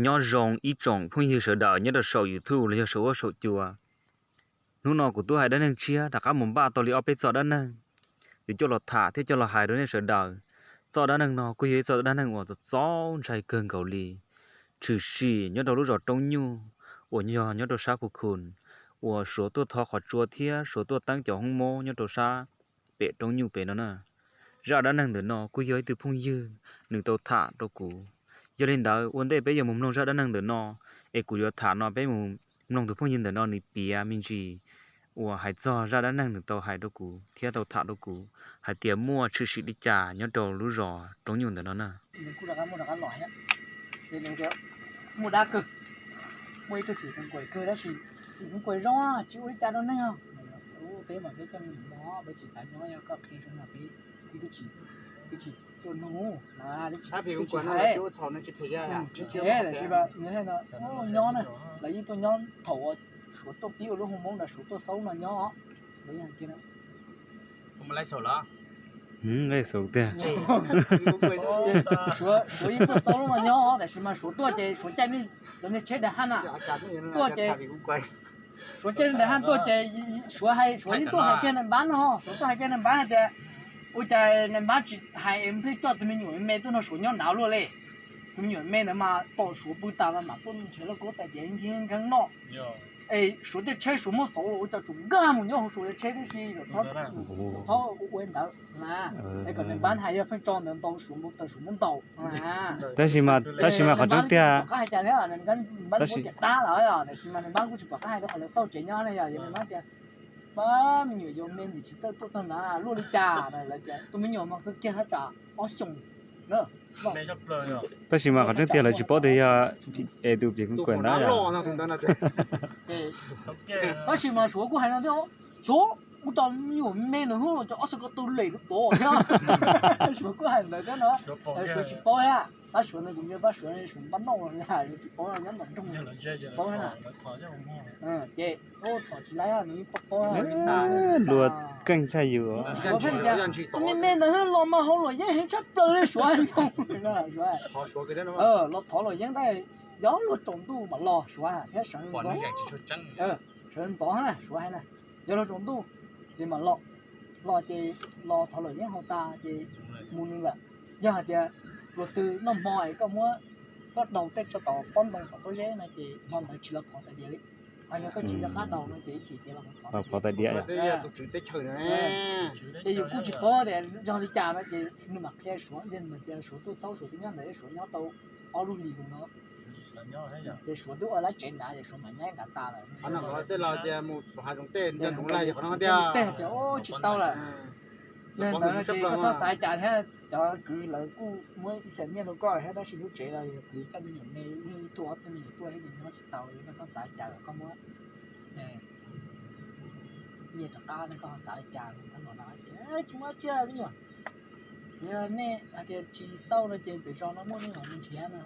Nyob zoo ib tsoom phooj ywg sawv daws nyob rau saum YouTube los yog saum huab saum cua. Hnub no kuv twb hais dab neeg tshiab rov qab mus npaj tau li ob peb txoj dab neeg, yuav coj los tham thiab coj los hais rau nej sawv daws. Txoj dab neeg no kuj yog ib txoj dab neeg uas txaus ntshai kawg nkaus li, tshwm sim nyob rau lub zos Roob Nyuj uas yog nyob rau sab Phu Khun, uas Suav tuaj thov qhov tsua thiab Suav tuaj teeb cov hoob mob nyob rau sab pem Roob Nyuj pem no na. Zaj dab neeg ntawm no kuj yog ib tug phooj ywg nws tau tham rau kuv. Yog li ntawd ua ntej peb yuav mus mloog zaj dab neeg ntawm no, es kuv yuav tham no peb mus mloog tus phooj ywg ntawm no nws piav me ntsis uas hais txog zaj dab neeg nws tau hais rau kuv thiab tau tham rau kuv hais tias muaj tshwm sim li cas nyob rau lub zos Roob Nyuj ntawm no na. Muaj dab kawg, muaj ib tug tim kuav kawg tab sis kuav zoo tsis ua li cas rau neeg. Peb mas peb coj me nyuam no peb tsis xav nyob, yog koj qhia zoo no peb twb tsis tuaj nug na, twb tsis hais. Tab sis nyob na, lawv yeej tuaj nyob thaum uas Suav tuaj pib ua lub hoo Hmoob ntawd, Suav tuaj xaub no nyob. Suav yeej tuaj xaub no nyob, tab sis mas Suav tuaj ces Suav caij lawv niag tsheb dav haj na, tuaj ces Suav caij dav haj tuaj ces Suav hais, Suav yeej tuaj hais kiag nais npab no, Suav tuaj hais kiag nais npab hais tias ua cas nais npab tsis hais es pheej coj tus me nyuam me tuaj nrog Suav nyob nrad luaj li. Tus me nyuam me ntawd mas tom Suav pw tas mas mam tuaj nrhiav lauj kaub tais diav nkeeg noj. Es Suav tej tsheb Suav muab xauv los ua cas tseem nkag mus nyob hauv Suav tej tsheb tib si, txhob ua ntawd na. Es kom nais npab hais yog pheej tso ntawd ntau Suav npau taws Suav muab ntaus. Tab sis mas qhov tseeb tiag, nais npab kuj tsis pom qab hais rau qhov lawv xauj tsev nyob ne, yog nais npab tias pab me nyuam yaus me ntawm tsis txawj tuaj txog nrad luaj li cas na, lawv tias tus me nyuam mas kawg kiag thaj tsam ob xyoos. Tab sis mas qhov tseeb tiag lawv tsis paub tias yog es tus pim kuav ntawd. Tab sis mas Suav kuj hais no thiab, Suav ua cas me nyuam me ntawd hwb los cov ob txhais ko taw lem lub tod thiab. Suav kuj hais ntawd thiab no. Suav tsis paub thiab, pab Suav ntawd kuv nco pab Suav, Suav npaj noj los tsis paub nyob nram nroog paub na. Ces txhom tsis laib nws yeej paub paub. Luag keej tshaj yus. Suav pheej tias tus me me ntawd los mas haus luam yeeb heev tshaj plaws li Suav. Los thov luam yeeb tab, yog luag tsaus ntuj mam los Suav thiab sawv ntxov, sawv ntxov na Suav hais na, yog luag tsaus ntuj ces mam los, los ces los thov luam yeeb haus tas ces mus nws lawm. Yog hais tias luag twg noj hmo es koj muab, koj daus tej tso tom pob ntoo tom pob zeb no ces hmo ntawd tsis los thov tais diav li. Ho yog koj tsis nco qab daus no ces ib chim ces los thov tais diav. Ces yus kuj tsis paub tias yog li cas no ces nws mam qhia Suav, yog tias Suav tuaj xaub Suav twb nyob ntawd, Suav nyob tau ob lub hlis no. Ces Suav twb ua lab tsev nrad ces Suav mam nyob nrad tas lawm. Tej tias tsis tau lawm. Yog ntawd no ces koj txhob xav cas thiab, cov kwv lawv kuj muab ib xees nyiaj rau koj thiab tab sis lub tsev los yog kwv coj me nyuam me, ib tug ob tug me nyuam tuaj thiab ces nyob tsis tau, koj txhob xav cas lawm, koj muab nyiaj rov qab, koj ho xav li cas no ces tsis muaj tsiaj me nyuam. Yog nej hais tias tsis xauj no ces pem zos no muaj me nyuam nrhiav no.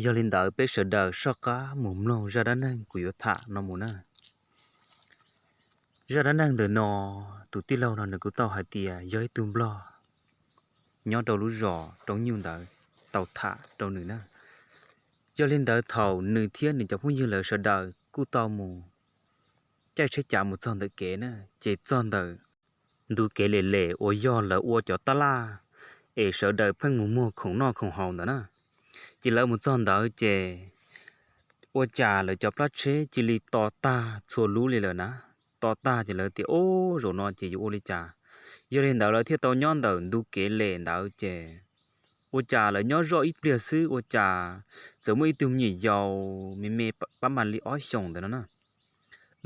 Yog li ntawd peb sawv daws soj qab mus mloog zaj dab neeg kuv yuav tham no mus na. Zaj dab neeg ntawm no, tus tij laug no nws kuj tau hais tias yog ib tug nplog nyob rau lub zos Roob Nyuj ntawd tau tham rau nws na. Yog li ntawd thaum nws thiab nws cov phooj ywg lawv sawv daws kuj tau mus caij tsheb cav mus txog ntawm kev na, ces txog ntawm ntu kev lem lem uas yog lawv ua cov tab laj es sawv daws pheej mus muag khoom noj khoom haus ntawd na. Ces lawv mus txog ntawd ces ua cas lawv cov plab tsheb cia li to tag txhua lub li lawm na. To tag ces lawv tias, Ub, zaum no ces yuav ua li cas? Yog li ntawd lawv thiaj tau nyob ntawm ntu kev lem ntawd ces ua cas lawv nyob zoj ib pliag xwb ua cas txawm muaj ib tug me nyuam yaus me me pab mam li ob xyoos ntawd no na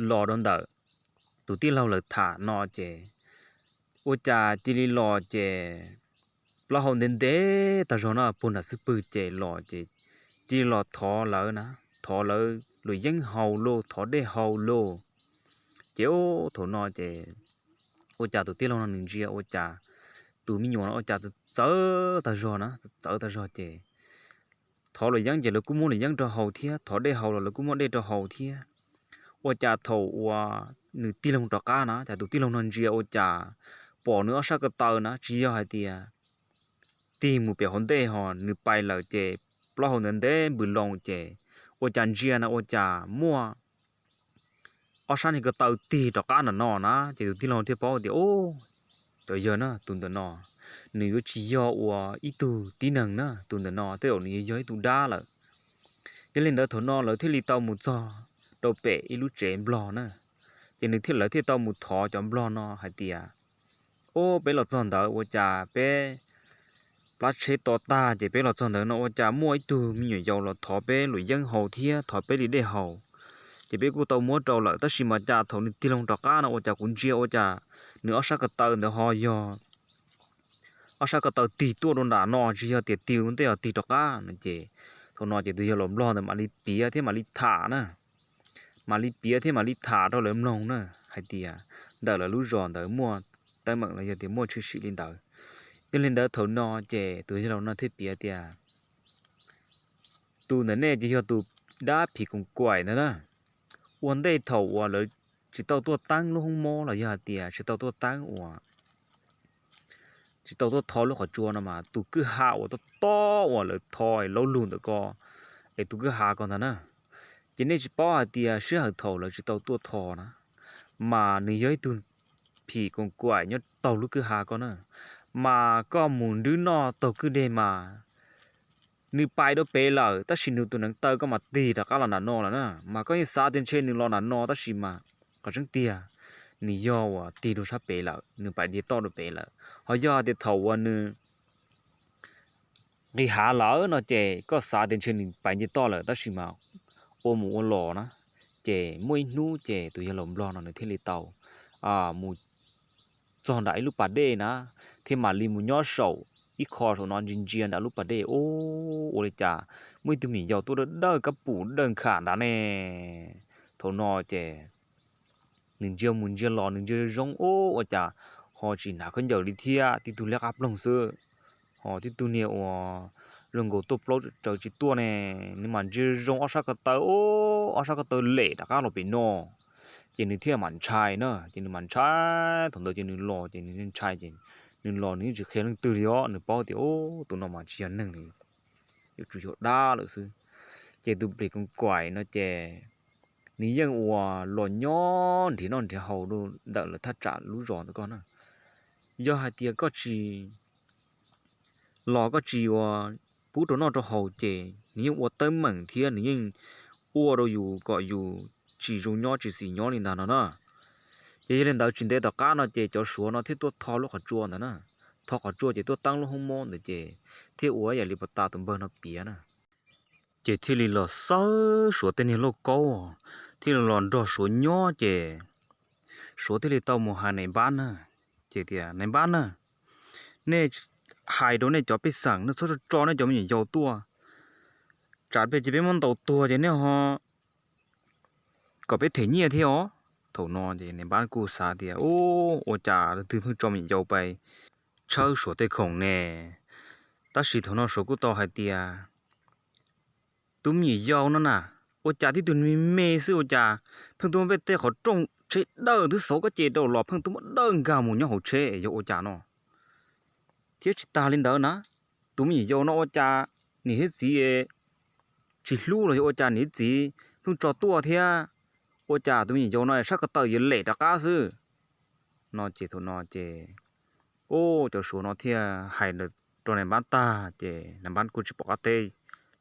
los rau ntawm tus tij laug lawv tham no ces ua cas cia li los ces plaub hau ntev ntev tag zog no puag nram xub pwg ces los ces cia li los thov lawv na, thov lawv luam yeeb haus lauj, thov dej haus lauj. Ces ub, thaum no ces ua cas tus tij laug no nws ntsia ua cas tus me nyuam no ua cas txawv txawv tag zog na, txawv txawv tag zog ces thov luam yeeb ces lawv kuj muab luam yeeb rau haus thiab, thov dej haus los lawv kuj muab dej rau haus thiab. Ua cas thaum uas nws tig loo rov qab na, cas tus tij laug no ntsia ua cas pom nws ob sab ko taw na, tsis yog hais tias tig mus pem hauv ntej ho nws pais lawm ces plaub hau ntev ntev npws loo ces ua cas ntsia na ua cas muaj ob sab niag ko taw tig rov qab nram no na. Ces tus tij laug thiaj paub tias, Ub, cov yawg na, tus ntawm no nws yuav tsis yog ua ib tug tib neeg na, tus ntawm no tej zaum nws yuav yog ib tug dab lawm. Yog li ntawd thaum no lawv thiaj li tau mus txog rau pem ib lub tsev nplog na. Ces nws thiaj, lawv thiaj tau mus thov cov nplog no hais tias, Ub, peb los txog ntawd ua cas peb plab tsheb to tag, ces peb los txog ntawd no ua cas muaj ib tug me nyuam yaus los thov peb luam yeeb haus thiab thov peb li dej haus. Ces peb kuj tau muab rau lawm, tab sis mas cas thaum nws tig loo rov qab no ua cas kuv ntsia ua cas nws ob sab ko taw ntawd ho yog ob sab ko taw tig tuaj rau nram no, tsis yog tias tig ua ntej os, tig rov qab no. Ces thaum no ces tus yawg laus nplog ntawd mam li piav thiab mam li tham na, mam li piav thiab mam li tham rau lawv mloog na, hais tias ntawm lawv lub zos ntawd muaj teeb meem los yog tias muaj tshwm sim li ntawd. Yog li ntawd thaum no ces tus yawg laus no thiaj piav tias, Tus ntawm nej ces yog tus dab phim koos kaim ntawd na. Ua ntej thaum uas lawv tsis tau tuaj teeb lub hoob mob los yog hais tias tsis tau tuaj teeb ua tsis tau tuaj tho lub qhov tsua no mas tus kwj ha uas tob tob uas lawv tho laub lug ntawm ko, es tus kwj ha ko ntag na. Ces nej tsis paub hais tias sij hawm thaum lawv tsis tau tuaj tho na, mas nws yog ib tug phim koos kaim nyob taug lub kwj ha ko na, mas koj mus nrwb noj taug kwj deg mas nws pais rau pem lawm, tab sis nws tus neev taw koj mas tig rov qab los nram no lawm na. Mas koj yeej xav tias ntshe nws los nram no, tab sis mas qhov tseeb tiag nws yog uas tig rau sab pem lawm, nws pais nce toj rau pem lawm. Ho yog tias thaum uas nws nqis hav lawm no ces koj xav tias ntshe nws pais nce toj lawm, tab sis mas ua mus ua los na, ces muaj ib hnub ces tus yawg laus nplog no nws thiaj li tau mus txog nram ib lub pas dej na, thiaj mam li mus nyob saum ib qho saum no ntsia ntsia nram lub pas dej, ub, ua li cas muaj ib tug me nyuam yaus tuaj dawb dawj kab pum dawj nkham nrad ne. Thaum no ces nws ntsia mus ntsia los nws ntsia zoo zoo, ub, ua cas ho tsis hnav khaub ncaws li thiab, tib tug liab qab ploog xwb, ho tib tug niag uas zoo nkaus tuaj plaub tsaws tsis tuaj ne. Nws mam ntsia zoo ob sab ko taw, ub, ob sab ko taw lem rov qab los pem no. Ces nws thiaj mam ntshai na, ces nws mam ntshai, thaum ntawd ces nws los ces nws ntshai ces nws los nws yeej tsis qhia leej twg li os, nws paub tias, ub, tus no mas tsis yog neeg li, yuav tsum yog dab lawm xwb. Ces tus phim koos kaim no ces nws yeej ua los nyob nrhiav noj nrhiav haus rau ntawm lawv thaj tsam lub zos ntawd ko na. Yog hais tias koj tsis los koj tsis ua pub rau noj rau haus ces nws yeej ua teeb meem thiab nws yeej ua rau yus kom yus tsis zoo nyob tsis xis nyob li ntag no na. Ces yog li ntawd tsis ntev tom qab no ces cov Suav no thiaj tuaj tho lub qhov tsua ntawd na. Tho qhov tsua ces tuaj teeb lub hoob mob ntawd ces thiaj ua yam li puag ta tus npawg no piav na. Ces thiaj li los xawb Suav tej niag lauj kaub, thiaj li los nrog Suav nyob ces Suav thiaj li tau mus hais nais npab na. Ces tias, Nais npab na, nej hais rau nej cov pej xeem nej txhob tso tso nej cov me nyuam yaus tuaj, tsam peb ces peb muab ntaus tuag ces nej ho kom peb them nyiaj thiab os. Thaum no ces nais npab kuj xav tias, Ub, ua cas leej twg pheej tso me nyuam yaus pais tshawb Suav tej khoom ne? Tab sis thaum no Suav kuj tau hais tias, Tus me nyuam yaus no na, ua cas tib tug me me xwb ua cas pheej tuaj muab peb tej qhov rooj tsheb dawj twb xauv koj ces rau los pheej tuaj muab dawj nkag mus nyob hauv tsheb, yog ua cas no? Thiab tsis tas li ntawd na, tus me nyuam yaus no ua cas niam thiab txiv tsis hlub los yog ua cas niam thiab txiv pheej tso tuaj thiab, ua cas tus me nyuam yaus no sab ko taw yuav lem rov qab xwb. No ces thaum no ces, ub, cov Suav no thiaj hais rau nais npab tag ces nais npab kuj tsis pom qab teb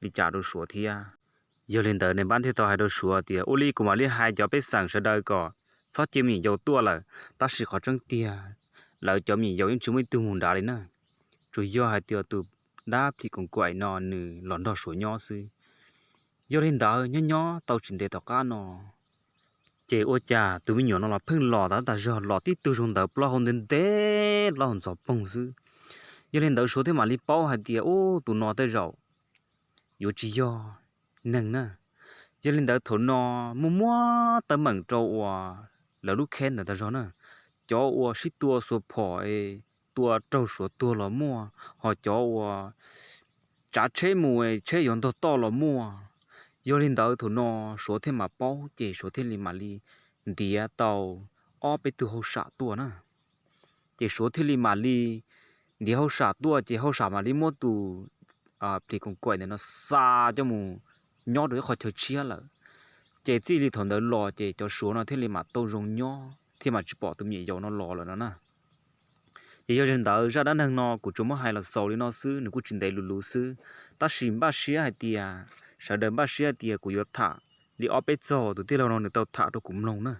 li cas rau Suav thiab. Yog li ntawd nais npab thiaj tau hais rau Suav tias, Ua li kuv mam li hais cov pej xeem sawv daws kom txhob cia me nyuam yaus tuaj lawm, tab sis qhov tseeb tiag lawv cov me nyuam yaus yeej tsis muaj ib tug mus nrad li na. Tsuas yog hais tias tus dab phim koos kaim no nws los nrog Suav nyob xwb. Yog li ntawd nyob nyob tau tsis ntev tom qab no ces ua cas tus me nyuam no los pheej los tas tas zog, los tib tug zoo ntawd plaub hau ntev ntev plaub hau ntxhov poog xwb. Yog li ntawd Suav thiaj mam li paub hais tias, Ub, tus no tej zaum yuav tsis yog neeg na. Yog li ntawd thaum no muaj muab teeb meem rau uas lawv lub kheb ntawd tas zog na, cov uas sib tua xuas phom tua raug Suav tuag los muaj, ho cov uas tsav tsheb mus tsheb yuav ntog toj los muaj. Yog li ntawd thaum no Suav thiaj mam paub ces Suav thiaj li mam li ntiav tau ob peb tug hauj sam tuaj na. Ces Suav thiaj li mam li ntiav hauj sam tuaj ces hauj sam mam li muab tus plis koos kaim ntawm no xa coj mus nyob rau ib qhov chaw tshiab lawm. Ces txij li thaum ntawd los ces cov Suav no thiaj li mam tau zoo nyob thiaj mam tsis pom tus me nyuam yaus no los lawm no na. Ces yog li ntawd zaj dab neeg no kuv tsuas muab hais los xaus li no xwb, nws kuj tsis ntev lus lus xwb. Tab sis npaj siab hais tias, sawv daws npaj siab hais tias kuv yuav tham li ob peb txog tus tij laug no nws tau tham rau kuv mloog na.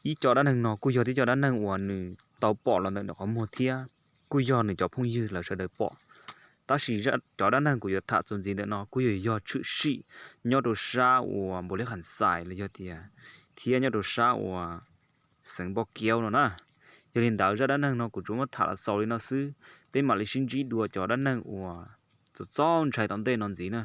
Ib co dab neeg no kuj yog tib co dab neeg uas nws tau pom los ntawm nws qhov muag thiab kuj yog nws cov phooj ywg lawv sawv daws pom. Tab sis cov dab neeg kuv yuav tham txuas ntxiv ntawm no kuj yog, yog tshwm sim nyob rau sab uas Npaus Liab Kham Xais los yog tias thiab nyob rau sab uas xeev Npoj Kiaub no na. Yog li ntawd zaj dab neeg no kuv tsuas muab tham los xaus li no xwb, peb mam li sib ntsib dua cov dab neeg uas txaus ntshai tom ntej no ntxiv na.